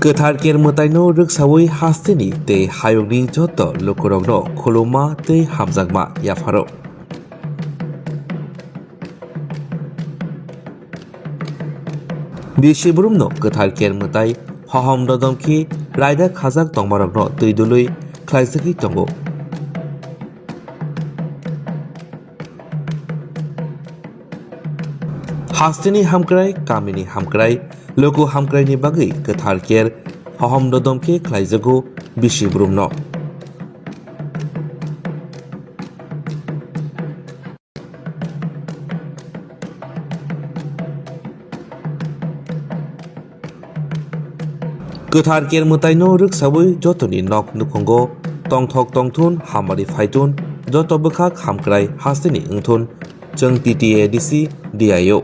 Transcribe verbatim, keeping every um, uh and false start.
Kwthar Ker Mwtaino rwksawi hasteni tei hayungni joto lukurokno khulumma tei hamjakma yapharo. Bisi Brumno Kwthar Ker Mwtai hohom dodom khe raida khajak tongmarokno twi dului khlaijagwi tongo. Hasteni hamkrai, kamini hamkrai, luku hamkraini bagwi Kwthar Ker hohom dodom khe khlaijago Bisi Brumno. Kwthar Ker Mwtaino rwksawi jotoni nok nukhungo tongthok tongthun hamari phaitun, joto bwkhak hamkrai hasteni wngthun, chwng T T A D C D I O.